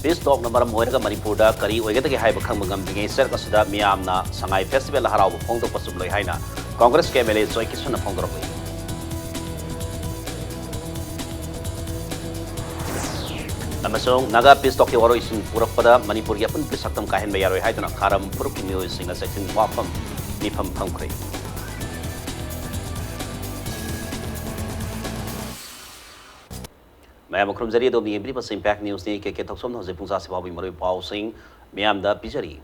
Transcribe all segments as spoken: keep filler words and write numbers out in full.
Piece ꯇꯣꯛꯅ ꯃꯔꯝ ꯑꯣꯏꯔꯒ ꯃꯅꯤꯄꯨꯔꯗ ꯀꯔꯤ ꯑꯣꯏꯒꯗꯒꯦ ꯍꯥꯏꯕ ꯈꯪꯕ ꯉꯝꯗ꯭ꯔꯤꯉꯩ ꯆꯔꯛ ꯑꯁꯤꯗ ꯃꯤꯌꯥꯝꯅ ꯁꯉꯥꯏ ꯐꯦꯁꯇꯤꯚꯦꯜ ꯍꯔꯥꯎꯕ ꯐꯣꯡꯗꯣꯛꯄ ꯆꯨꯝꯂꯣꯏ ꯍꯥꯏꯅ ꯀꯣꯡꯒ꯭ꯔꯦꯁꯀꯤ ꯑꯦꯝ ꯑꯦꯜ ꯑꯦ ꯖꯣꯏ ꯀꯤꯁꯟꯅ ꯐꯣꯡꯗꯣꯔꯛꯂꯤ꯫ ꯑꯃꯁꯨꯡ ꯅꯥꯒꯥ ꯄꯤꯁ ꯇꯣꯛꯀꯤ ꯋꯥꯔꯣꯏꯁꯤꯟ ꯄꯨꯔꯛꯄꯗ ꯃꯅꯤꯄꯨꯔꯒꯤ ꯑꯄꯨꯟꯕꯒꯤ ꯁꯛꯇꯝ ꯀꯥꯏꯍꯟꯕ ꯌꯥꯔꯣꯏ ꯍꯥꯏꯗꯨꯅ ꯈꯥꯔꯝ ꯐꯨꯔꯨꯞꯀꯤ ꯃꯤꯑꯣꯏꯁꯤꯡꯅ ꯆꯦꯛꯁꯤꯟ ꯋꯥꯐꯝ ꯃꯤꯐꯝ ꯐꯝꯈ꯭ꯔꯦ꯫ ꯃꯌꯥꯝ ꯈꯨꯔꯨꯝꯖꯔꯤ, ꯑꯗꯣꯝꯅ ꯌꯦꯡꯕꯤꯔꯤꯕꯁꯤ ꯏꯝꯄꯦꯛ ꯅ꯭ꯌꯨꯁꯅꯤ꯫ ꯀꯦ ꯀꯦ ꯊꯣꯛꯆꯣꯝꯅ ꯍꯧꯖꯤꯛ ꯄꯨꯡ ꯆꯥꯁꯤ ꯐꯥꯎꯕꯒꯤ ꯃꯔꯨꯑꯣꯏꯕ ꯄꯥꯎꯁꯤꯡ ꯃꯤꯌꯥꯝꯗ ꯄꯤꯖꯔꯤ꯫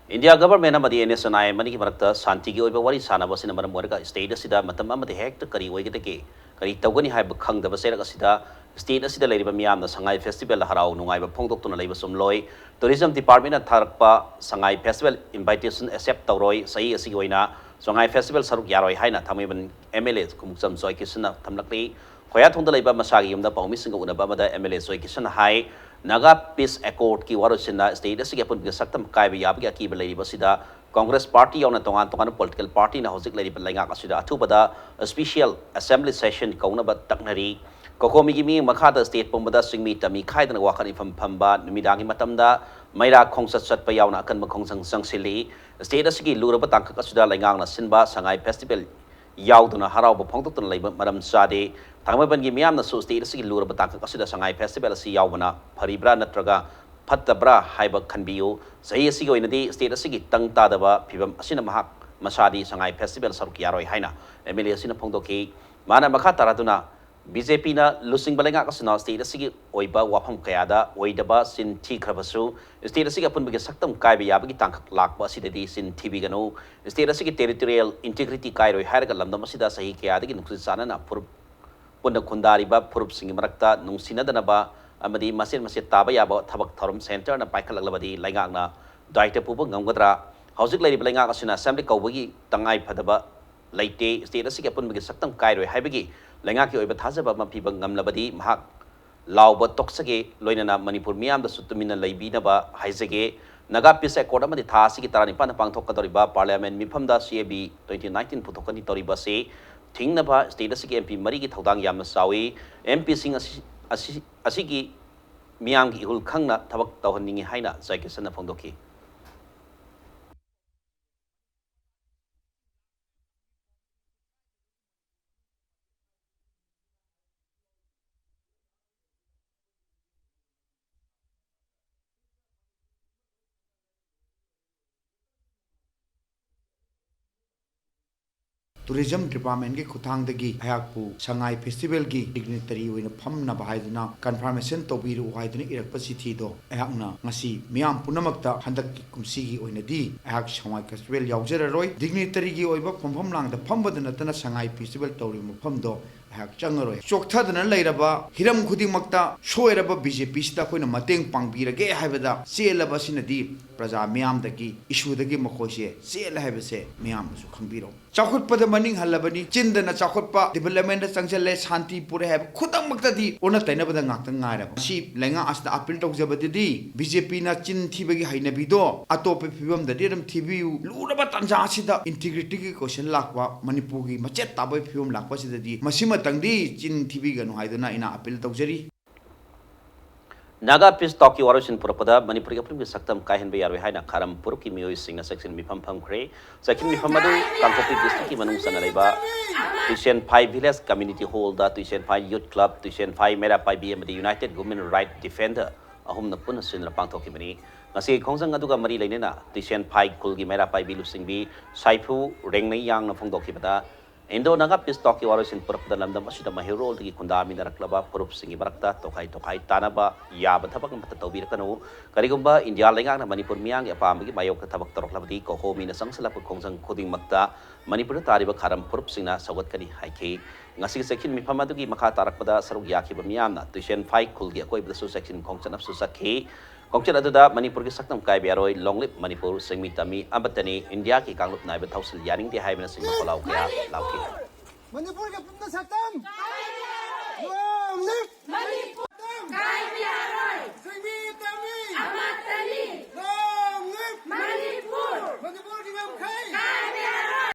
ꯏꯟꯗꯤꯌꯥ ꯒꯚꯔꯟꯃꯦꯟ ꯑꯃꯗꯤ N S C N I M ꯃꯔꯛꯇ ꯁꯥꯟꯇꯤꯒꯤ ꯑꯣꯏꯕ ꯋꯥꯔꯤ ꯁꯥꯟꯅꯕ ꯑꯁꯤꯅ ꯃꯔꯝ ꯑꯣꯏꯔꯒ ꯁ꯭ꯇꯦꯠ ꯑꯁꯤꯗ ꯃꯇꯝ ꯑꯃꯗ ꯍꯦꯛꯇ ꯀꯔꯤ ꯑꯣꯏꯒꯗꯒꯦ, ꯀꯔꯤ ꯇꯧꯒꯅꯤ ꯍꯥꯏꯕ ꯈꯪꯗꯕ ꯆꯩꯔꯛ ꯑꯁꯤꯗ ꯁ꯭ꯇꯦꯠ ꯑꯁꯤꯗ ꯂꯩꯔꯤꯕ ꯃꯤꯌꯥꯝꯅ ꯁꯉꯥꯏ ꯐꯦꯁꯇꯤꯚꯦꯜꯗ ꯍꯔꯥꯎ ꯅꯨꯡꯉꯥꯏꯕ ꯐꯣꯡꯗꯣꯛꯇꯨꯅ ꯂꯩꯕ ꯆꯨꯝꯂꯣꯏ꯫ ꯇꯨꯔꯤꯖꯝ ꯗꯤꯄꯥꯔꯠꯃꯦꯟꯅ ꯊꯥꯔꯛꯄ ꯁꯉꯥꯏ ꯐꯦꯁꯇꯤꯚꯦꯜ ꯏꯟꯚꯥꯏꯇꯦꯁꯟ ꯑꯦꯛꯁꯦꯞ ꯇꯧꯔꯣꯏ꯫ ꯆꯍꯤ ꯑꯁꯤꯒꯤ ꯑꯣꯏꯅ ꯁꯉꯥꯏ ꯐꯦꯁꯇꯤꯚꯦꯜ ꯁꯔꯨꯛ ꯌꯥꯔꯣꯏ ꯍꯥꯏꯅ ꯊꯥꯡꯃꯩꯕꯟ ꯑꯦꯝ ꯑꯦꯜ ꯑꯦ ꯈꯣꯡꯎꯞꯆꯝ ꯖꯣꯏ ꯀꯤꯁꯟꯅ ꯊꯝꯂꯛꯂꯤ꯫ ꯈꯣꯌꯥꯊꯣꯡꯗ ꯂꯩꯕ ꯃꯁꯥꯒꯤ ꯌꯨꯝꯗ ꯄꯥꯎꯃꯤꯁꯤꯡꯒ ꯎꯅꯕ ꯑꯃꯗ ꯑꯦꯝ ꯑꯦꯜ ꯑꯦ ꯖꯣꯏ ꯀꯤꯁꯟꯅ ꯍꯥꯏ, ꯅꯥꯒꯥ ꯄꯤꯁ ꯑꯦꯀꯣꯔꯗꯀꯤ ꯋꯥꯔꯣꯏꯁꯤꯟꯅ ꯁ꯭ꯇꯦꯠ ꯑꯁꯤꯒꯤ ꯑꯄꯨꯟꯕꯒꯤ ꯁꯛꯇꯝ ꯀꯥꯏꯕ ꯌꯥꯕꯒꯤ ꯑꯀꯤꯕ ꯂꯩꯔꯤꯕ ꯑꯁꯤꯗ ꯀꯣꯡꯒ꯭ꯔꯦꯁ ꯄꯥꯔꯇꯤ ꯌꯥꯎꯅ ꯇꯣꯉꯥꯟ ꯇꯣꯉꯥꯟꯕ ꯄꯣꯂꯤꯇꯤꯀꯦꯜ ꯄꯥꯔꯇꯤꯅ ꯍꯧꯖꯤꯛ ꯂꯩꯔꯤꯕ ꯂꯩꯉꯥꯛ ꯑꯁꯤꯗ ꯑꯊꯨꯕꯗ ꯁ꯭ꯄꯤꯁꯤꯌꯦꯜ ꯑꯦꯁꯦꯝꯕ꯭ꯂꯤ ꯁꯦꯁꯟ ꯀꯧꯅꯕ ꯇꯛꯅꯔꯤ꯫ ꯀꯣꯀꯣꯃꯤꯒꯤ ꯃꯤꯠꯌꯦꯡ ꯃꯈꯥꯗ ꯁ꯭ꯇꯦꯠ ꯄꯨꯝꯕꯗ ꯆꯤꯡꯃꯤ ꯇꯝꯃꯤ ꯈꯥꯏꯗꯅ ꯋꯥꯈꯜ ꯏꯐꯝ ꯐꯝꯕ, ꯅꯨꯃꯤꯗꯥꯡꯒꯤ ꯃꯇꯝꯗ ꯃꯩꯔꯥ ꯈꯣꯡꯆꯠ ꯆꯠꯄ ꯌꯥꯎꯅ ꯑꯀꯟꯕ ꯈꯣꯡꯖꯪ ꯆꯪꯁꯤꯜꯂꯤ꯫ ꯁ꯭ꯇꯦꯠ ꯑꯁꯤꯒꯤ ꯂꯨꯔꯕ ꯇꯥꯡꯀꯛ ꯑꯁꯤꯗ ꯂꯩꯉꯥꯛꯅ ꯁꯤꯟꯕ ꯁꯉꯥꯏ ꯐꯦꯁꯇꯤꯚꯦꯜ ꯌꯥꯎꯗꯨꯅ ꯍꯔꯥꯎꯕ ꯐꯣꯡꯗꯣꯛꯇꯨꯅ ꯂꯩꯕ ꯃꯔꯝ ꯆꯥꯗꯦ꯫ ꯊꯥꯡꯃꯩꯕꯟꯒꯤ ꯃꯤꯌꯥꯝꯅꯁꯨ ꯁ꯭ꯇꯦꯠ ꯑꯁꯤꯒꯤ ꯂꯨꯔꯕ ꯇꯥꯡꯀꯛ ꯑꯁꯤꯗ ꯁꯉꯥꯏ ꯐꯦꯁꯇꯤꯚꯦꯜ ꯑꯁꯤ ꯌꯥꯎꯕꯅ ꯐꯔꯤꯕ꯭ꯔꯥ ꯅꯠꯇ꯭ꯔꯒ ꯐꯠꯇꯕ꯭ꯔꯥ ꯍꯥꯏꯕ ꯈꯟꯕꯤꯌꯨ꯫ ꯆꯍꯤ ꯑꯁꯤꯒꯤ ꯑꯣꯏꯅꯗꯤ ꯁ꯭ꯇꯦꯠ ꯑꯁꯤꯒꯤ ꯇꯪ ꯇꯥꯗꯕ ꯐꯤꯕꯝ ꯑꯁꯤꯅ ꯃꯍꯥꯛ ꯃꯁꯥꯗꯤ ꯁꯉꯥꯏ ꯐꯦꯁꯇꯤꯚꯦꯜ ꯁꯔꯨꯛ ꯌꯥꯔꯣꯏ ꯍꯥꯏꯅ ꯑꯦꯝ ꯑꯦꯜ ꯑꯦ ꯑꯁꯤꯅ ꯐꯣꯡꯗꯣꯛꯈꯤ꯫ ꯃꯥꯅ ꯃꯈꯥ ꯇꯥꯔꯗꯨꯅ ꯕꯤ ꯖꯦ ꯄꯤꯅ ꯂꯨꯆꯤꯡꯕ ꯂꯩꯉꯥꯛ ꯑꯁꯤꯅ ꯁ꯭ꯇꯦꯠ ꯑꯁꯤꯒꯤ ꯑꯣꯏꯕ ꯋꯥꯐꯝ ꯀꯌꯥꯗ ꯑꯣꯏꯗꯕ ꯆꯤꯟ ꯊꯤꯈ꯭ꯔꯕꯁꯨ, ꯁ꯭ꯇꯦꯠ ꯑꯁꯤꯒꯤ ꯑꯄꯨꯟꯕꯒꯤ ꯁꯛꯇꯝ ꯀꯥꯏꯕ ꯌꯥꯕꯒꯤ ꯇꯥꯡꯀꯛ ꯂꯥꯛꯄ ꯑꯁꯤꯗꯗꯤ ꯆꯤꯟ ꯊꯤꯕꯤꯒꯅꯨ꯫ ꯁ꯭ꯇꯦꯠ ꯑꯁꯤꯒꯤ ꯇꯦꯔꯤꯇꯣꯔꯤꯌꯦꯜ ꯏꯟꯇꯤꯒ꯭ꯔꯤꯇꯤ ꯀꯥꯏꯔꯣꯏ ꯍꯥꯏꯔꯒ ꯂꯝꯗꯝ ꯑꯁꯤꯗ ꯆꯍꯤ ꯀꯌꯥꯗꯒꯤ ꯅꯨꯡꯁꯤꯠ ꯆꯥꯟꯅꯅ ꯐꯨꯔꯨꯞ ꯄꯨꯟꯅ ꯈꯨꯟꯗꯥꯔꯤꯕ ꯐꯨꯔꯨꯞꯁꯤꯡꯒꯤ ꯃꯔꯛꯇ ꯅꯨꯡꯁꯤꯅꯗꯅꯕ ꯑꯃꯗꯤ ꯃꯆꯦꯠ ꯃꯆꯦꯠ ꯇꯥꯕ ꯌꯥꯕ ꯊꯕꯛ ꯊꯧꯔꯝ ꯁꯦꯟꯇꯔꯅ ꯄꯥꯏꯈꯠꯂꯛꯂꯕꯗꯤ ꯂꯩꯉꯥꯛꯅ ꯗꯥꯏꯇ ꯄꯨꯕ ꯉꯝꯒꯗ꯭ꯔꯥ? ꯍꯧꯖꯤꯛ ꯂꯩꯔꯤꯕ ꯂꯩꯉꯥꯛ ꯑꯁꯤꯅ ꯑꯦꯁꯦꯝꯕ꯭ꯂꯤ ꯀꯧꯕꯒꯤ ꯇꯉꯥꯏ ꯐꯗꯕ ꯂꯩꯇꯦ꯫ ꯁ꯭ꯇꯦꯠ ꯑꯁꯤꯒꯤ ꯑꯄꯨꯟꯕꯒꯤ ꯁꯛꯇꯝ ꯀꯥꯏꯔꯣꯏ ꯍꯥꯏꯕꯒꯤ ꯂꯩꯉꯥꯛꯀꯤ ꯑꯣꯏꯕ ꯊꯥꯖꯕ ꯑꯃ ꯄꯤꯕ ꯉꯝꯂꯕꯗꯤ ꯃꯍꯥꯛ ꯂꯥꯎꯕ ꯇꯣꯛꯆꯒꯦ, ꯂꯣꯏꯅꯅ ꯃꯅꯤꯄꯨꯔ ꯃꯤꯌꯥꯝꯗꯁꯨ ꯇꯨꯃꯤꯟꯅ ꯂꯩꯕꯤꯅꯕ ꯍꯥꯏꯖꯒꯦ꯫ ꯅꯥꯒꯥ ꯄꯤꯁ ꯑꯦꯀꯣꯔꯗ ꯑꯃꯗꯤ ꯊꯥ ꯑꯁꯤꯒꯤ ꯇꯔꯥꯅꯤꯄꯥꯟꯗ ꯄꯥꯡꯊꯣꯛꯀꯗꯧꯔꯤꯕ ꯄꯥꯔꯂꯤꯌꯥꯃꯦꯟ ꯃꯤꯐꯝꯗ ꯁꯤ ꯑꯦ ꯕꯤ ꯇ꯭ꯋꯦꯟꯇꯤ ꯅꯥꯏꯟꯇꯤꯟ ꯄꯨꯊꯣꯛꯀꯅꯤ ꯇꯧꯔꯤꯕ ꯑꯁꯤ ꯊꯤꯡꯅꯕ ꯁ꯭ꯇꯦꯠ ꯑꯁꯤꯒꯤ ꯑꯦꯝ ꯄꯤ ꯃꯔꯤꯒꯤ ꯊꯧꯗꯥꯡ ꯌꯥꯝꯅ ꯆꯥꯎꯏ꯫ ꯑꯦꯝ ꯄꯤꯁꯤꯡ ꯑꯁꯤ, ꯑꯁꯤ, ꯑꯁꯤꯒꯤ ꯃꯤꯌꯥꯝꯒꯤ ꯏꯍꯨꯜ ꯈꯪꯅ ꯊꯕꯛ ꯇꯧꯍꯟꯅꯤꯡꯏ ꯍꯥꯏꯅ ꯖꯥꯏꯀꯤꯁꯟꯅ ꯐꯣꯡꯗꯣꯛꯈꯤ꯫ Tourism Department ꯀꯤ ꯈꯨꯠꯊꯥꯡꯗꯒꯤ ꯑꯩꯍꯥꯛꯄꯨ ꯁꯉꯥꯏ Festival ꯒꯤ dignitary ꯑꯣꯏꯅ ꯐꯝꯅꯕ ꯍꯥꯏꯗꯨꯅ confirmation ꯇꯧꯕꯤꯔꯛꯎ ꯍꯥꯏꯗꯨꯅ ꯏꯔꯛꯄ ꯆꯤꯊꯤꯗꯣ ꯑꯩꯍꯥꯛꯅ ꯉꯁꯤ ꯃꯤꯌꯥꯝ ꯄꯨꯝꯅꯃꯛꯇ ꯍꯟꯗꯛꯀꯤ ꯀꯨꯝꯁꯤꯒꯤ ꯑꯣꯏꯅꯗꯤ ꯑꯩꯍꯥꯛ ꯁꯉꯥꯏ Festival ꯌꯥꯎꯖꯔꯔꯣꯏ꯫ Dignitary ꯒꯤ ꯑꯣꯏꯕ ꯐꯝꯐꯝ ꯂꯥꯡꯗ ꯐꯝꯕꯗ ꯅꯠꯇꯅ ꯁꯉꯥꯏ Festival ꯇꯧꯔꯤꯕ ꯃꯐꯝꯗꯣ ꯑꯩꯍꯥꯛ ꯆꯪꯉꯔꯣꯏ꯫ ꯆꯣꯛꯊꯗꯅ ꯂꯩꯔꯕ ꯍꯤꯔꯝ ꯈꯨꯗꯤꯡꯃꯛꯇ ꯁꯣꯏꯔꯕ BJP ꯁꯤꯗ ꯑꯩꯈꯣꯏꯅ ꯃꯇꯦꯡ ꯄꯥꯡꯕꯤꯔꯒꯦ ꯍꯥꯏꯕꯗ ꯆꯦꯜꯂꯕ ꯑꯁꯤꯅꯗꯤ ꯄ꯭ꯔꯖꯥ ꯃꯤꯌꯥꯝꯗꯒꯤ, ꯏꯁꯨꯗꯒꯤ ꯃꯈꯣꯏꯁꯦ ꯆꯦꯜꯂꯦ ꯍꯥꯏꯕꯁꯦ ꯃꯤꯌꯥꯝꯅꯁꯨ ꯈꯪꯕꯤꯔꯣ꯫ ꯆꯥꯎꯈꯠꯄꯗ ꯃꯅꯤꯡ ꯍꯜꯂꯕꯅꯤ, ꯆꯤꯟꯗꯅ ꯆꯥꯎꯈꯠꯄ, development ꯗ ꯆꯪꯁꯤꯜꯂꯦ, ꯁꯥꯟꯇꯤ ꯄꯨꯔꯦ ꯍꯥꯏꯕ ꯈꯨꯗꯛꯃꯛꯇꯗꯤ ꯑꯣꯟꯅ ꯇꯩꯅꯕꯗ ꯉꯥꯛꯇ ꯉꯥꯏꯔꯕ꯫ ꯃꯁꯤ ꯂꯩꯉꯥꯛ ꯑꯁꯤꯗ appeal ꯇꯧꯖꯕꯗꯗꯤ BJP ꯅ ꯆꯤꯟ ꯊꯤꯕꯒꯤ ꯍꯩꯅꯕꯤꯗꯣ ꯑꯇꯣꯞꯄ ꯐꯤꯕꯝꯗꯗꯤ ꯑꯗꯨꯝ ꯊꯤꯕꯤꯌꯨ꯫ ꯂꯨꯔꯕ ꯇꯥꯟꯖꯥ ꯑꯁꯤꯗ integrity ꯒꯤ question ꯂꯥꯛꯄ, ꯃꯅꯤꯄꯨꯔꯒꯤ ꯃꯆꯦꯠ ꯇꯥꯕꯒꯤ ꯐꯤꯕꯝ ꯂꯥꯛꯄꯁꯤꯗꯗꯤ ꯃꯁꯤꯃꯇꯪꯗꯤ ꯆꯤꯟ ꯊꯤꯕꯤꯒꯅꯨ ꯍꯥꯏꯗꯨꯅ ꯑꯩꯅ appeal ꯇꯧꯖꯔꯤ꯫ ꯅꯥꯒꯥ Peace Talk ꯀꯤ ꯋꯥꯔꯣꯏꯁꯤꯟ ꯄꯨꯔꯛꯄꯗ ꯃꯅꯤꯄꯨꯔꯒꯤ ꯑꯄꯨꯟꯕ ꯁꯛꯇꯝ ꯀꯥꯏꯍꯟꯕ ꯌꯥꯔꯣꯏ ꯍꯥꯏꯅ ꯈꯥꯔꯝ ꯐꯨꯔꯨꯞꯀꯤ ꯃꯤꯑꯣꯏꯁꯤꯡꯅ ꯆꯦꯛꯁꯤꯟ ꯃꯤꯐꯝ ꯐꯝꯈ꯭ꯔꯦ꯫ ꯆꯦꯛꯁꯤꯟ ꯃꯤꯐꯝ ꯑꯗꯨ ꯀꯥꯡꯄꯣꯛꯄꯤ district ꯀꯤ ꯃꯅꯨꯡ ꯆꯟꯅ ꯂꯩꯕ ꯇꯨꯏꯁꯦꯟꯐꯥꯏ Village Community Hall ꯗ ꯇꯨꯏꯁꯦꯟꯐꯥꯏ Youth Club, ꯇꯨꯏꯁꯦꯟꯐꯥꯏ ꯃꯩꯔꯥ ꯄꯥꯏꯕꯤ ꯑꯃꯗꯤ United Women Right Defender ꯑꯍꯨꯝꯅ ꯄꯨꯟꯅ ꯁꯤꯟꯗꯨꯅ ꯄꯥꯡꯊꯣꯛꯈꯤꯕꯅꯤ꯫ ꯉꯁꯤꯒꯤ ꯈꯣꯡꯖꯪ ꯑꯗꯨꯒ ꯃꯔꯤ ꯂꯩꯅꯅ ꯇꯨꯏꯁꯦꯟꯐꯥꯏ ꯈꯨꯜꯒꯤ ꯃꯩꯔꯥ ꯄꯥꯏꯕꯤ ꯂꯨꯆꯤꯡꯕꯤ ꯁꯥꯏꯐꯨ ꯔꯦꯡꯅꯩꯌꯥꯡꯅ ꯐꯣꯡꯗꯣꯛꯈꯤꯕꯗ, Indo Naga Peace Talk ꯀꯤ ꯋꯥꯔꯣꯏꯁꯤꯟ ꯄꯨꯔꯛꯄꯗ ꯂꯝꯗꯝ ꯑꯁꯤꯗ ꯃꯍꯩꯔꯣꯜꯗꯒꯤ ꯈꯨꯟꯗꯥꯃꯤꯟꯅꯔꯛꯂꯕ ꯐꯨꯔꯨꯞꯁꯤꯡꯒꯤ ꯃꯔꯛꯇ ꯇꯣꯈꯥꯏ ꯇꯣꯈꯥꯏ ꯇꯥꯅꯕ ꯌꯥꯕ ꯊꯕꯛ ꯑꯃꯠꯇ ꯇꯧꯕꯤꯔꯛꯀꯅꯨ꯫ ꯀꯔꯤꯒꯨꯝꯕ ꯏꯟꯗꯤꯌꯥ ꯂꯩꯉꯥꯛꯅ ꯃꯅꯤꯄꯨꯔ ꯃꯤꯌꯥꯝꯒꯤ ꯑꯄꯥꯝꯕꯒꯤ ꯃꯥꯌꯣꯛꯇ ꯊꯕꯛ ꯇꯧꯔꯛꯂꯕꯗꯤ ꯀꯣꯍꯣꯃꯤꯅ ꯆꯪꯁꯤꯜꯂꯛꯄ ꯈꯣꯡꯖꯪ ꯈꯨꯗꯤꯡꯃꯛꯇ ꯃꯅꯤꯄꯨꯔꯗ ꯇꯥꯔꯤꯕ ꯈꯥꯔꯝ ꯐꯨꯔꯨꯞꯁꯤꯡꯅ ꯁꯧꯒꯠꯀꯅꯤ ꯍꯥꯏꯈꯤ꯫ ꯉꯁꯤꯒꯤ ꯆꯦꯛꯁꯤꯟ ꯃꯤꯐꯝ ꯑꯗꯨꯒꯤ ꯃꯈꯥ ꯇꯥꯔꯛꯄꯗ ꯁꯔꯨꯛ ꯌꯥꯈꯤꯕ ꯃꯤꯌꯥꯝꯅ ꯇꯨꯏꯁꯦꯟꯐꯥꯏ ꯈꯨꯜꯒꯤ ꯑꯀꯣꯏꯕꯗꯁꯨ ꯆꯦꯛꯁꯤꯟ ꯈꯣꯡꯆꯠ ꯑꯃꯁꯨ ꯆꯠꯈꯤ꯫ ꯈꯣꯡꯆꯠ ꯑꯗꯨꯗ ꯃꯅꯤꯄꯨꯔꯒꯤ ꯁꯛꯇꯝ ꯀꯥꯏꯕ ꯌꯥꯔꯣꯏ, Long live ꯃꯅꯤꯄꯨꯔ, ꯁꯤꯡꯃꯤ ꯇꯝꯃꯤ ꯑꯃꯠꯇꯅꯤ, ꯏꯟꯗꯤꯌꯥꯒꯤ ꯀꯥꯡꯂꯨꯞ ꯅꯥꯏꯕ ꯊꯧꯁꯤꯜ ꯌꯥꯅꯤꯡꯗꯦ ꯍꯥꯏꯕꯅꯆꯤꯡꯕ ꯈꯣꯜꯂꯥꯎ ꯀꯌꯥ ꯂꯥꯎꯈꯤ꯫ ꯃꯅꯤꯄꯨꯔꯒꯤ ꯑꯄꯨꯟꯕ ꯁꯛꯇꯝ! Long live! ꯃꯅꯤꯄꯨꯔ! ꯀꯥꯏꯕ ꯌꯥꯔꯣꯏ! ꯁꯤꯡꯃꯤ ꯇꯝꯃꯤ! ꯑꯃꯠꯇꯅꯤ! Long live! ꯃꯅꯤꯄꯨꯔ! ꯃꯅꯤꯄꯨꯔꯒꯤ ꯉꯝꯈꯩ! ꯀꯥꯏꯕ ꯌꯥꯔꯣꯏ!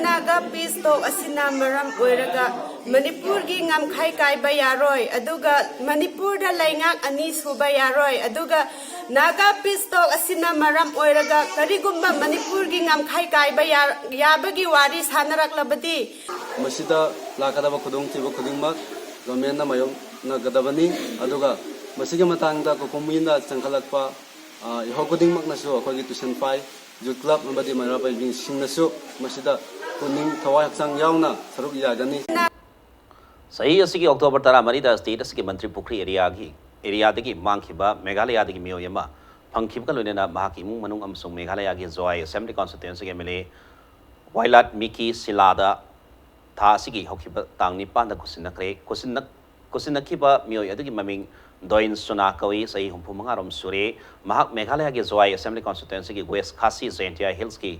Naga Peace Talk ꯑꯁꯤꯅ ꯃꯔꯝ ꯑꯣꯏꯔꯒ ꯃꯅꯤꯄꯨꯔꯒꯤ ꯉꯝꯈꯩ ꯀꯥꯏꯕ ꯌꯥꯔꯣꯏ, ꯑꯗꯨꯒ ꯃꯅꯤꯄꯨꯔꯗ ꯂꯩꯉꯥꯛ ꯑꯅꯤ ꯁꯨꯕ ꯌꯥꯔꯣꯏ, ꯑꯗꯨꯒ ꯅꯥꯒꯥ ꯄꯤꯁ ꯇꯣꯛ ꯑꯁꯤꯅ ꯃꯔꯝ ꯑꯣꯏꯔꯒ ꯀꯔꯤꯒꯨꯝꯕ ꯃꯅꯤꯄꯨꯔꯒꯤ ꯉꯝꯈꯩ ꯀꯥꯏꯕ ꯌꯥ-, ꯌꯥꯕꯒꯤ ꯋꯥꯔꯤ ꯁꯥꯟꯅꯔꯛꯂꯕꯗꯤ, ꯃꯁꯤꯗ ꯂꯥꯛꯀꯗꯕ ꯈꯨꯗꯣꯡꯊꯤꯕ ꯈꯨꯗꯤꯡꯃꯛ ꯒꯣꯔꯃꯦꯟꯅ ꯃꯥꯌꯣꯛꯅꯒꯗꯕꯅꯤ꯫ ꯑꯗꯨꯒ ꯃꯁꯤꯒꯤ ꯃꯇꯥꯡꯗ ꯀꯣꯀꯣꯃꯤꯅ ꯆꯪꯈꯠꯂꯛꯄ, ꯑ, ꯏꯍꯧ ꯈꯨꯗꯤꯡꯃꯛꯅꯁꯨ ꯑꯩꯈꯣꯏꯒꯤ ꯇꯨꯏꯁꯟ ꯄꯥꯏ ꯌꯨꯠ ꯀ꯭ꯂꯕ ꯑꯃꯗꯤ ꯃꯩꯔꯥ ꯄꯥꯏꯕꯤꯁꯤꯡꯅꯁꯨ ꯃꯁꯤꯗ ꯄꯨꯛꯅꯤꯡ ꯊꯋꯥꯏ ꯍꯛꯆꯥꯡ ꯌꯥꯎꯅ ꯁꯔꯨꯛ ꯌꯥꯒꯅꯤ꯫ ꯆꯍꯤ ꯑꯁꯤꯒꯤ ꯑꯣꯛꯇꯣꯕꯔ ꯇꯔꯥꯃꯔꯤꯗ ꯁ꯭ꯇꯦꯠ ꯑꯁꯤꯒꯤ ꯃꯟꯇ꯭ꯔꯤ ꯄꯨꯈ꯭ꯔꯤ ꯑꯦꯔꯤꯌꯥꯒꯤ, ꯑꯦꯔꯤꯌꯥꯗꯒꯤ ꯃꯥꯡꯈꯤꯕ ꯃꯦꯘꯥꯂꯌꯥꯗꯒꯤ ꯃꯤꯑꯣꯏ ꯑꯃ ꯐꯪꯈꯤꯕꯒ ꯂꯣꯏꯅꯅ ꯃꯍꯥꯛꯀꯤ ꯏꯃꯨꯡ ꯃꯅꯨꯡ ꯑꯃꯁꯨꯡ ꯃꯦꯘꯥꯂꯌꯥꯒꯤ ꯖꯣꯋꯥꯏ ꯑꯦꯁꯦꯝꯕ꯭ꯂꯤ ꯀꯣꯟꯁꯇꯤꯇ꯭ꯋꯦꯟꯁꯤꯒꯤ ꯑꯦꯝ ꯑꯦꯜ ꯑꯦ ꯋꯥꯏꯂꯥꯠ ꯃꯤꯀꯤ ꯁꯤꯂꯥꯗ ꯊꯥ ꯑꯁꯤꯒꯤ ꯍꯧꯈꯤꯕ ꯇꯥꯡ ꯅꯤꯄꯥꯟꯗ ꯈꯨꯠꯁꯤꯟꯅꯈ꯭ꯔꯦ꯫ ꯈꯨꯠꯁꯤꯟꯅ-, ꯈꯨꯠꯁꯤꯟꯅꯈꯤꯕ ꯃꯤꯑꯣꯏ ꯑꯗꯨꯒꯤ ꯃꯃꯤꯡ ꯗꯣꯏꯟ ꯁꯨꯅꯥ ꯀꯧꯏ, ꯆꯍꯤ ꯍꯨꯝꯐꯨ ꯃꯉꯥ ꯔꯣꯝ ꯁꯨꯔꯦ꯫ ꯃꯍꯥꯛ ꯃꯦꯘꯥꯂꯌꯥꯒꯤ ꯖꯣꯋꯥꯏ ꯑꯦꯁꯦꯝꯕ꯭ꯂꯤ ꯀꯣꯟꯁꯇꯤꯇ꯭ꯋꯦꯟꯁꯤꯒꯤ ꯋꯦꯁ ꯈꯥꯁꯤ ꯖꯌꯦꯟꯇꯤꯌꯥ ꯍꯤꯜꯁꯀꯤ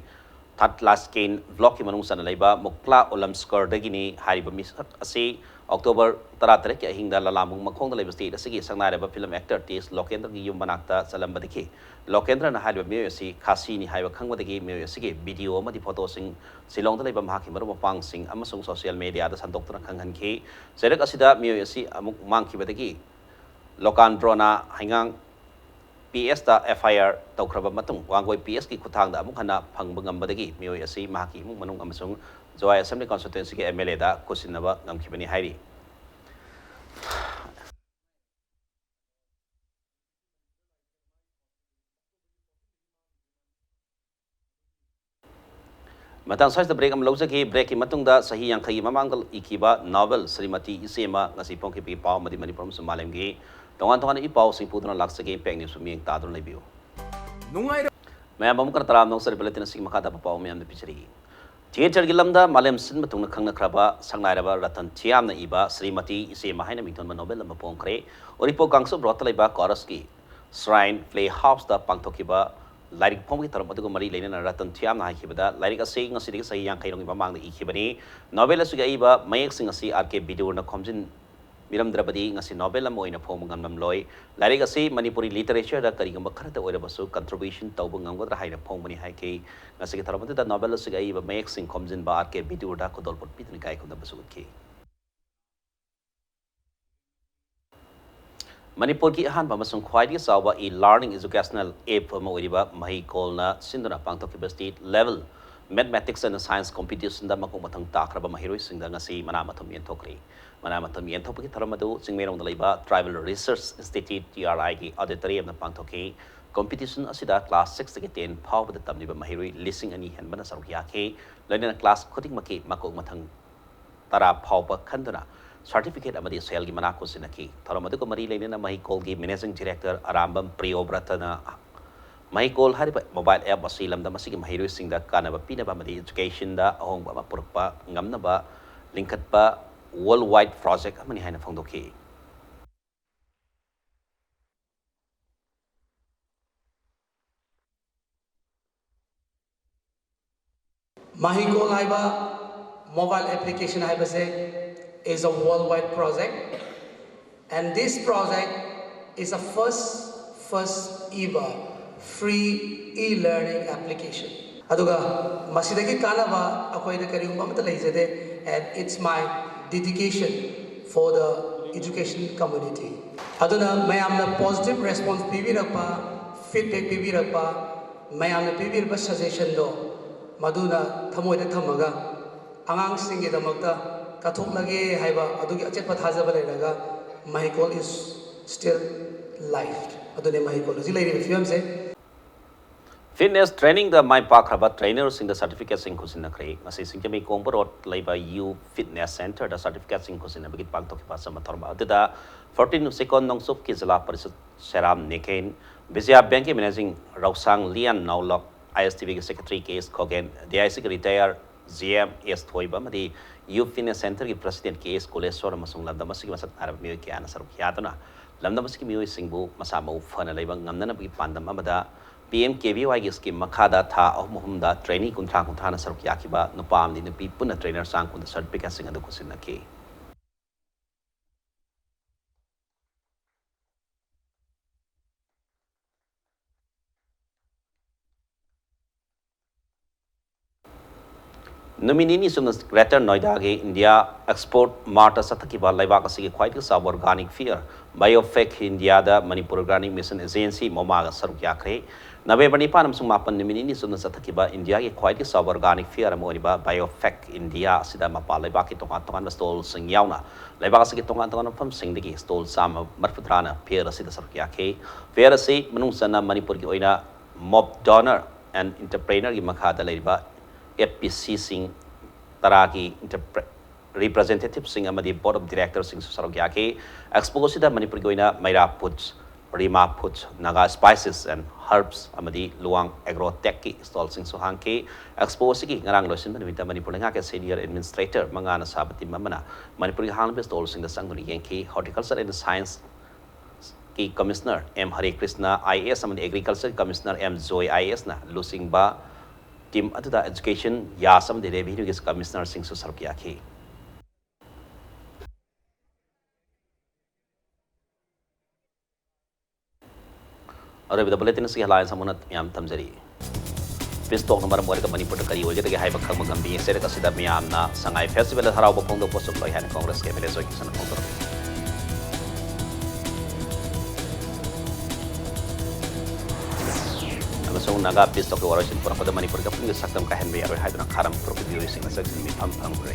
ꯊꯥꯠꯂꯥꯁꯀꯦꯟ ꯕ꯭ꯂꯣꯛꯀꯤ ꯃꯅꯨꯡ ꯆꯟꯅ ꯂꯩꯕ ꯃꯨꯛꯂꯥ ꯎꯂꯝꯁꯀꯔꯗꯒꯤꯅꯤ꯫ ꯍꯥꯏꯔꯤꯕ ꯃꯤꯁꯛ ꯑꯁꯤ ꯑꯣꯛꯇꯣꯕꯔ ꯇꯔꯥꯇꯔꯦꯠꯀꯤ ꯑꯍꯤꯡꯗ ꯂꯂꯥꯝꯕꯨꯡ ꯃꯈꯣꯡꯗ ꯂꯩꯕ ꯁ꯭ꯇꯦꯠ ꯑꯁꯤꯒꯤ ꯁꯛꯅꯥꯏꯔꯕ ꯐꯤꯂꯝ ꯑꯦꯛꯇꯔ ꯇꯦꯖ ꯂꯣꯀꯦꯟꯗ꯭ꯔꯒꯤ ꯌꯨꯝ ꯃꯅꯥꯛꯇ ꯆꯠꯂꯝꯕꯗꯒꯤ ꯂꯣꯀꯦꯟꯗ꯭ꯔꯅ ꯍꯥꯏꯔꯤꯕ ꯃꯤꯑꯣꯏ ꯑꯁꯤ ꯈꯥꯁꯤꯅꯤ ꯍꯥꯏꯕ ꯈꯪꯕꯗꯒꯤ ꯃꯤꯑꯣꯏ ꯑꯁꯤꯒꯤ ꯚꯤꯗꯤꯑꯣ ꯑꯃꯗꯤ ꯐꯣꯇꯣꯁꯤꯡ ꯁꯤꯂꯣꯡꯗ ꯂꯩꯕ ꯃꯍꯥꯛꯀꯤ ꯃꯔꯨꯞ ꯃꯄꯥꯡꯁꯤꯡ ꯑꯃꯁꯨꯡ ꯁꯣꯁꯤꯌꯦꯜ ꯃꯦꯗꯤꯌꯥꯗ ꯁꯟꯗꯣꯛꯇꯨꯅ ꯈꯪꯍꯟꯈꯤ꯫ ꯆꯩꯔꯛ ꯑꯁꯤꯗ ꯃꯤꯑꯣꯏ ꯑꯁꯤ ꯑꯃꯨꯛ ꯃꯥꯡꯈꯤꯕꯗꯒꯤ ꯂꯣꯀꯥꯟꯗ꯭ꯔꯣꯅ ꯍꯩꯉꯥꯡ ꯄꯤ ꯑꯦꯁꯇ ꯑꯦꯐ ꯑꯥꯏ ꯑꯥꯔ ꯇꯧꯈ꯭ꯔꯕ ꯃꯇꯨꯡ, ꯋꯥꯡꯒꯣꯏ ꯄꯤ ꯑꯦꯁꯀꯤ ꯈꯨꯠꯊꯥꯡꯗ ꯑꯃꯨꯛ ꯍꯟꯅ ꯐꯪꯕ ꯉꯝꯕꯗꯒꯤ ꯃꯤꯑꯣꯏ ꯑꯁꯤ ꯃꯍꯥꯛꯀꯤ ꯏꯃꯨꯡ ꯃꯅꯨꯡ ꯑꯃꯁꯨꯡ ꯖꯣꯋꯥꯏ ꯑꯦꯁꯦꯝꯕ꯭ꯂꯤ ꯀꯣꯟꯁꯇꯤꯇ꯭ꯋꯦꯟꯁꯤꯒꯤ ꯑꯦꯝ ꯑꯦꯜ ꯑꯦꯗ ꯈꯨꯠꯁꯤꯟꯅꯕ ꯉꯝꯈꯤꯕꯅꯤ ꯍꯥꯏꯔꯤ꯫ ꯃꯇꯥꯡ ꯁ꯭ꯋꯥꯏꯁꯤꯗ ꯕ꯭ꯔꯦꯛ ꯑꯃ ꯂꯧꯖꯒꯦ꯫ ꯕ꯭ꯔꯦꯛꯀꯤ ꯃꯇꯨꯡꯗ ꯆꯍꯤ ꯌꯥꯡꯈꯩꯒꯤ ꯃꯃꯥꯡꯗ ꯏꯈꯤꯕ ꯅꯣꯕꯦꯜ ꯁ꯭ꯔꯤꯃꯇꯤ ꯏꯆꯦꯃ ꯉꯁꯤ ꯐꯣꯡꯈꯤꯕꯒꯤ ꯄꯥꯎ ꯑꯃꯗꯤ ꯃꯅꯤꯄꯨꯔ ꯑꯃꯁꯨꯡ ꯃꯥꯂꯦꯝꯒꯤ ꯇꯣꯉꯥꯟ ꯇꯣꯉꯥꯟꯕ ꯏ ꯄꯥꯎꯁꯤꯡ ꯄꯨꯗꯨꯅ ꯂꯥꯛꯆꯒꯦ꯫ ꯏꯝꯄꯦꯛ ꯅ꯭ꯌꯨꯁꯄꯨ ꯃꯤꯠꯌꯦꯡ ꯇꯥꯗꯨꯅ ꯂꯩꯕꯤꯌꯨ꯫ ꯅꯨꯡꯉꯥꯏꯔ- ꯃꯌꯥꯝ ꯑꯃꯨꯛ ꯍꯟꯅ ꯇꯔꯥꯝꯅ ꯑꯣꯛꯆꯔꯤ꯫ ꯕꯨꯂꯦꯇꯤꯟ ꯑꯁꯤꯒꯤ ꯃꯈꯥ ꯇꯥꯕ ꯄꯥꯎ ꯃꯌꯥꯝꯗ ꯄꯤꯖꯔꯤ꯫ ꯊꯤꯌꯦꯇꯔꯒꯤ ꯂꯝꯗ ꯃꯥꯂꯦꯝ ꯁꯤꯟꯕ ꯊꯨꯡꯅ ꯈꯪꯅꯈ꯭ꯔꯕ ꯁꯛꯅꯥꯏꯔꯕ ꯔꯇꯟ ꯊꯤꯌꯥꯝꯅ ꯏꯕ ꯁ꯭ꯔꯤꯃꯇꯤ ꯏꯆꯦꯃ ꯍꯥꯏꯅ ꯃꯤꯡꯊꯣꯟꯕ ꯅꯣꯕꯦꯜ ꯑꯃ ꯐꯣꯡꯈ꯭ꯔꯦ꯫ ꯎꯔꯤꯄꯣꯛ ꯀꯥꯡꯆꯨꯞ ꯔꯣꯗꯇ ꯂꯩꯕ ꯀꯣꯔꯁꯀꯤ ꯁ꯭ꯔꯥꯏꯟ ꯄ꯭ꯂꯦ ꯍꯥꯎꯁꯇ ꯄꯥꯡꯊꯣꯛꯈꯤꯕ ꯂꯥꯏꯔꯤꯛ ꯐꯣꯡꯕꯒꯤ ꯊꯧꯔꯝ ꯑꯗꯨꯒ ꯃꯔꯤ ꯂꯩꯅꯅ ꯔꯇꯟ ꯊꯤꯌꯥꯝꯅ ꯍꯥꯏꯈꯤꯕꯗ, ꯂꯥꯏꯔꯤꯛ ꯑꯁꯤ ꯉꯁꯤꯗꯒꯤ ꯆꯍꯤ ꯌꯥꯡꯈꯩ ꯔꯣꯝꯒꯤ ꯃꯃꯥꯡꯗ ꯏꯈꯤꯕꯅꯤ꯫ ꯅꯣꯕꯦꯜ ꯑꯁꯤꯒꯤ ꯑꯏꯕ ꯃꯌꯦꯛꯁꯤꯡ ꯑꯁꯤ ꯑꯥꯔ ꯀꯦ ꯕꯤꯗꯨꯔꯅ ꯈꯣꯝꯖꯤꯟꯕꯤꯔꯝꯗ꯭ꯔꯕꯗꯤ ꯉꯁꯤ ꯅꯣꯕꯦꯜ ꯑꯃ ꯑꯣꯏꯅ ꯐꯣꯡꯕ ꯉꯝꯂꯝꯂꯣꯏ꯫ ꯂꯥꯏꯔꯤꯛ ꯑꯁꯤ ꯃꯅꯤꯄꯨꯔꯤ ꯂꯤꯇꯔꯦꯆꯔꯗ ꯀꯔꯤꯒꯨꯝꯕ ꯈꯔꯇ ꯑꯣꯏꯔꯕꯁꯨ ꯀꯟꯇ꯭ꯔꯤꯕ꯭ꯌꯨꯁꯟ ꯇꯧꯕ ꯉꯝꯒꯗ꯭ꯔꯥ ꯍꯥꯏꯅ ꯐꯣꯡꯕꯅꯤ ꯍꯥꯏꯈꯤ꯫ ꯉꯁꯤꯒꯤ ꯊꯧꯔꯝ ꯑꯗꯨꯗ ꯅꯣꯕꯦꯜ ꯑꯁꯤꯒꯤ ꯑꯏꯕ ꯃꯌꯦꯛꯁꯤꯡ ꯈꯣꯝꯖꯤꯟꯕ ꯑꯥꯔ ꯀꯦ ꯕꯤꯗꯨꯔꯗ ꯈꯨꯗꯣꯜꯄꯣꯠ ꯄꯤꯗꯨꯅ ꯏꯀꯥꯏ ꯈꯨꯝꯅꯕꯁꯨ ꯎꯠꯈꯤ꯫ ꯃꯅꯤꯄꯨꯔꯒꯤ ꯑꯍꯥꯟꯕ ꯑꯃꯁꯨꯡ ꯈ꯭ꯋꯥꯏꯗꯒꯤ ꯆꯥꯎꯕ e-learning educational app ꯑꯃ ꯑꯣꯏꯔꯤꯕ ꯃꯍꯩꯀꯣꯜꯅ ꯁꯤꯟꯗꯨꯅ ꯄꯥꯡꯊꯣꯛꯈꯤꯕ state level Mathematics and Science competitionꯗ ꯃꯀꯣꯛ ꯃꯊꯪ ꯇꯥꯈ꯭ꯔꯕ ꯃꯍꯩꯔꯣꯏꯁꯤꯡꯗ ꯉꯁꯤ ꯃꯅꯥ ꯃꯊꯨꯝ ꯌꯦꯟꯊꯣꯛꯈ꯭ꯔꯤ꯫ ꯃꯅꯥ ꯃꯊꯨꯝ ꯌꯦꯟꯊꯣꯛꯄꯒꯤ ꯊꯧꯔꯝ ꯑꯗꯨ ꯆꯤꯡꯃꯩꯔꯣꯡꯗ ꯂꯩꯕ Tribal Research Institute, T R Iꯒꯤ auditoriumꯗ ꯄꯥꯡꯊꯣꯛꯈꯤ꯫ Competition ꯑꯁꯤꯗ class sixꯇꯒꯤ ten ꯐꯥꯎꯕꯗ ꯇꯝꯂꯤꯕ ꯃꯍꯩꯔꯣꯏ ꯂꯤꯁꯤꯡ ꯑꯅꯤ ꯍꯦꯟꯕꯅ ꯁꯔꯨꯛ ꯌꯥꯈꯤ꯫ ꯂꯣꯏꯅꯅ class ꯈꯨꯗꯤꯡꯃꯛꯀꯤ ꯃꯀꯣꯛ ꯃꯊꯪ ꯇꯔꯥ ꯐꯥꯎꯕ ꯈꯟꯗꯨꯅ certificate ꯑꯃꯗꯤ ꯁꯦꯜꯒꯤ ꯃꯅꯥ ꯈꯨꯠꯁꯤꯟꯅꯈꯤ꯫ ꯊꯧꯔꯝ ꯑꯗꯨꯒ ꯃꯔꯤ ꯂꯩꯅꯅ ꯃꯍꯩꯀꯣꯜꯒꯤ Managing Director ꯑꯔꯥꯝꯕꯝ ꯄ꯭ꯔꯤꯌꯣꯕ꯭ꯔꯇꯅ ꯃꯍꯩꯀꯣꯜ ꯍꯥꯏꯔꯤꯕ mobile app ꯑꯁꯤ ꯂꯝꯗꯝ ꯑꯁꯤꯒꯤ ꯃꯍꯩꯔꯣꯏꯁꯤꯡꯗ ꯀꯥꯟꯅꯕ ꯄꯤꯅꯕ ꯑꯃꯗꯤ educationꯗ ꯑꯍꯣꯡꯕ ꯑꯃ ꯄꯨꯔꯛꯄ ꯉꯝꯅꯕ ꯂꯤꯡꯈꯠꯄ worldwide project ꯑꯃꯅꯤ ꯍꯥꯏꯅ ꯐꯣꯡꯗꯣꯛꯈꯤ꯫ ꯃꯍꯩꯀꯣꯜ ꯍꯥꯏꯕ mobile application ꯍꯥꯏꯕꯁꯦ is a worldwide project, and this project is a first first ever free e-learning application. ꯑꯗꯨꯒ ꯃꯁꯤꯗꯒꯤ ꯀꯥꯟꯅꯕ ꯑꯩꯈꯣꯏꯗ ꯀꯔꯤꯒꯨꯝꯕ ꯑꯃꯠꯇ ꯂꯩꯖꯗꯦ, and it's my dedication for the education community. ꯑꯗꯨꯅ ꯃꯌꯥꯝꯅ positive response ꯄꯤꯕꯤꯔꯛꯄ, feedback ꯄꯤꯕꯤꯔꯛꯄ, ꯃꯌꯥꯝꯅ ꯄꯤꯕꯤꯔꯤꯕ suggestionꯗꯣ ꯃꯗꯨꯅ ꯊꯃꯣꯏꯗ ꯊꯝꯃꯒ ꯑꯉꯥꯡꯁꯤꯡꯒꯤꯗꯃꯛꯇ ꯀꯠꯊꯣꯛꯂꯒꯦ ꯍꯥꯏꯕ ꯑꯗꯨꯒꯤ ꯑꯆꯦꯠꯄ ꯊꯥꯖꯕ ꯂꯩꯔꯒ ꯃꯍꯩꯀꯣꯜ is still life꯫ ꯑꯗꯨꯅꯤ ꯃꯍꯩꯀꯣꯜ ꯍꯧꯖꯤꯛ ꯂꯩꯔꯤꯕ ꯐꯤꯕꯝꯁꯦ꯫ Fitness trainingꯗ ꯃꯥꯏ ꯄꯥꯛꯈ꯭ꯔꯕ trainerꯁꯤꯡꯗ certificateꯁꯤꯡ ꯈꯨꯠꯁꯤꯟꯅꯈ꯭ꯔꯦ꯫ ꯉꯁꯤ ꯁꯤꯡꯖꯃꯩ ꯀꯣꯡꯕ ꯔꯣꯗ ꯂꯩꯕ U Fitness Centreꯗ certificateꯁꯤꯡ ꯈꯨꯠꯁꯤꯟꯅꯕꯒꯤ ꯄꯥꯡꯊꯣꯛꯈꯤꯕ ꯑꯆꯝꯕ ꯊꯧꯔꯝ ꯑꯗꯨꯗ fourteen ꯎꯆꯦꯀꯣꯟ ꯅꯣꯡꯆꯨꯞꯀꯤ ꯖꯤꯂꯥ ꯄꯔꯤꯁꯠ ꯁꯦꯔꯥꯝ ꯅꯦꯀꯦꯟ, ꯕꯤꯖꯌꯥ ꯕꯦꯡꯛꯀꯤ managing ꯔꯧꯁꯥꯡ ꯂꯤꯌꯥꯟ ꯅꯥꯎꯂꯣꯛ, ISTVꯒꯤ secretary K S ꯈꯣꯒꯦꯟ, DICꯒꯤ retire GM S ꯊꯣꯏꯕ ꯑꯃꯗꯤ U Fitness Centreꯒꯤ president K S ꯀꯨꯂꯦꯁꯣꯔ ꯑꯃꯁꯨꯡ ꯂꯝꯗꯝ ꯑꯁꯤꯒꯤ ꯃꯁꯛ ꯅꯥꯏꯔꯕ ꯃꯤꯑꯣꯏ ꯀꯌꯥꯅ ꯁꯔꯨꯛ ꯌꯥꯗꯨꯅ ꯂꯝꯗꯝ ꯑꯁꯤꯒꯤ ꯃꯤꯑꯣꯏꯁꯤꯡꯕꯨ ꯃꯁꯥ ꯃꯎ ꯐꯅ ꯂꯩꯕ ꯉꯝꯅꯅꯕꯒꯤ ꯄꯥꯟꯗꯝ ꯑꯃꯗ P M K V Yꯒꯤ scheme ꯃꯈꯥꯗ ꯊꯥ ꯑꯍꯨꯝ ꯑꯍꯨꯝꯗ trainee ꯀꯨꯟꯊ꯭ꯔꯥ ꯀꯨꯟꯊ꯭ꯔꯥꯅ ꯁꯔꯨꯛ ꯌꯥꯈꯤꯕ ꯅꯨꯄꯥ ꯑꯃꯗꯤ ꯅꯨꯄꯤ ꯄꯨꯟꯅ trainer ꯆꯥꯡ ꯀꯨꯟꯗ certificateꯁꯤꯡ ꯑꯗꯨ ꯈꯨꯠꯁꯤꯟꯅꯈꯤ꯫ ꯅꯨꯃꯤꯠ ꯅꯤꯅꯤ ꯆꯨꯞꯅ Greater Noida ꯒꯤ India Export Mart ꯇ ꯆꯠꯊꯈꯤꯕ ꯂꯩꯕꯥꯛ ꯑꯁꯤꯒꯤ ꯈ꯭ꯋꯥꯏꯗꯒꯤ ꯆꯥꯎꯕ organic fair Biofec India ꯗ ꯃꯅꯤꯄꯨꯔ Organic Mission Agency, ꯃꯣꯃꯥꯒ ꯁꯔꯨꯛ ꯌꯥꯈ꯭ꯔꯦ꯫ ꯅꯕꯦꯝꯕꯔ ꯅꯤꯄꯥꯟ ꯑꯃꯁꯨꯡ ꯃꯥꯄꯟ, ꯅꯨꯃꯤꯠ ꯅꯤꯅꯤ ꯆꯨꯞꯅ ꯆꯠꯊꯈꯤꯕ ꯏꯟꯗꯤꯌꯥꯒꯤ ꯈ꯭ꯋꯥꯏꯗꯒꯤ ꯆꯥꯎꯕ organic fair ꯑꯃ ꯑꯣꯏꯔꯤꯕ Biofec India ꯑꯁꯤꯗ ꯃꯄꯥꯟ ꯂꯩꯕꯥꯛꯀꯤ ꯇꯣꯉꯥꯟ ꯇꯣꯉꯥꯟꯕ stall ꯁꯤꯡ ꯌꯥꯎꯅ ꯂꯩꯕꯥꯛ ꯑꯁꯤꯒꯤ ꯇꯣꯉꯥꯟ ꯇꯣꯉꯥꯟꯕ ꯃꯐꯝꯁꯤꯡꯗꯒꯤ stall ꯆꯥꯝꯃ ꯃꯔꯤꯐꯨꯇꯔꯥꯅ fair ꯑꯁꯤꯗ ꯁꯔꯨꯛ ꯌꯥꯈꯤ꯫ Fair ꯑꯁꯤ ꯃꯅꯨꯡ ꯆꯟꯅ ꯃꯅꯤꯄꯨꯔꯒꯤ ꯑꯣꯏꯅ Mop Donor and Entrepreneur ꯒꯤ ꯃꯈꯥꯗ ꯂꯩꯔꯤꯕ F P C ꯁꯤꯡ ꯇꯔꯥꯒꯤ entrepre-, representative ꯁꯤꯡ ꯑꯃꯗꯤ Board of Director ꯁꯤꯡꯁꯨ ꯁꯔꯨꯛ ꯌꯥꯈꯤ꯫ Expo ꯑꯁꯤꯗ ꯃꯅꯤꯄꯨꯔꯒꯤ ꯑꯣꯏꯅ ꯃꯩꯔꯥ Foods, Rima Foods, Naga Spices and Herbs ꯑꯃꯗꯤ Luang Agrotech ꯀꯤ stall ꯁꯤꯡꯁꯨ ꯍꯥꯡꯈꯤ꯫ Expo ꯑꯁꯤꯒꯤ ꯉꯔꯥꯡ ꯂꯣꯏꯁꯤꯟꯕ ꯅꯨꯃꯤꯠꯇ ꯃꯅꯤꯄꯨꯔ ꯂꯩꯉꯥꯛꯀꯤ senior administrator ꯃꯉꯥꯅ ꯁꯥꯕ team ꯑꯃꯅ ꯃꯅꯤꯄꯨꯔꯒꯤ ꯍꯥꯡꯂꯤꯕ stall ꯁꯤꯡꯗ ꯆꯪꯗꯨꯅ ꯌꯦꯡꯈꯤ꯫ Horticulture and Science ꯀꯤ Commissioner M Hare Krishna I A S ꯑꯃꯗꯤ Agriculture Commissioner M Joy I A S ꯅ ꯂꯨꯆꯤꯡꯕ team ꯑꯗꯨꯗ Education, Yash ꯑꯃꯗꯤ Revenue ꯒꯤ Commissioner ꯁꯤꯡꯁꯨ ꯁꯔꯨꯛ ꯌꯥꯈꯤ꯫ ꯑꯔꯣꯏꯕꯗ bulletin ꯑꯁꯤꯒꯤ headlines ꯑꯃꯨꯛ ꯍꯟꯅ ꯃꯌꯥꯝ ꯊꯝꯖꯔꯤ꯫ Peace talk ꯅ ꯃꯔꯝ ꯑꯣꯏꯔꯒ ꯃꯅꯤꯄꯨꯔꯗ ꯀꯔꯤ ꯑꯣꯏꯒꯗꯒꯦ ꯍꯥꯏꯕ ꯈꯪꯕ ꯉꯝꯗꯦ꯫ ꯆꯩꯔꯛ ꯑꯁꯤꯗ ꯃꯤꯌꯥꯝꯅ ꯁꯉꯥꯏ festival ꯗ ꯍꯔꯥꯎꯕ ꯐꯣꯡꯗꯣꯛꯄ ꯆꯨꯝꯂꯣꯏ ꯍꯥꯏꯅ Congress ꯀꯤ M L A ꯖꯣꯏ ꯀꯤꯁꯟꯅ ꯐꯣꯡꯗꯣꯔꯛꯂꯤ꯫ ꯑꯃꯁꯨꯡ Naga Peace talk ꯀꯤ ꯋꯥꯔꯣꯏꯁꯤꯟ ꯄꯨꯔꯛꯄꯗ ꯃꯅꯤꯄꯨꯔꯒꯤ ꯑꯄꯨꯟꯕ ꯁꯛꯇꯝ ꯀꯥꯏꯍꯟꯕ ꯌꯥꯔꯣꯏ ꯍꯥꯏꯗꯨꯅ ꯈꯥꯔꯝꯄꯨꯔꯒꯤ ꯃꯤꯑꯣꯏꯁꯤꯡꯅ ꯆꯪꯁꯤꯟ ꯃꯤꯐꯝ ꯐꯝꯈ꯭ꯔꯦ꯫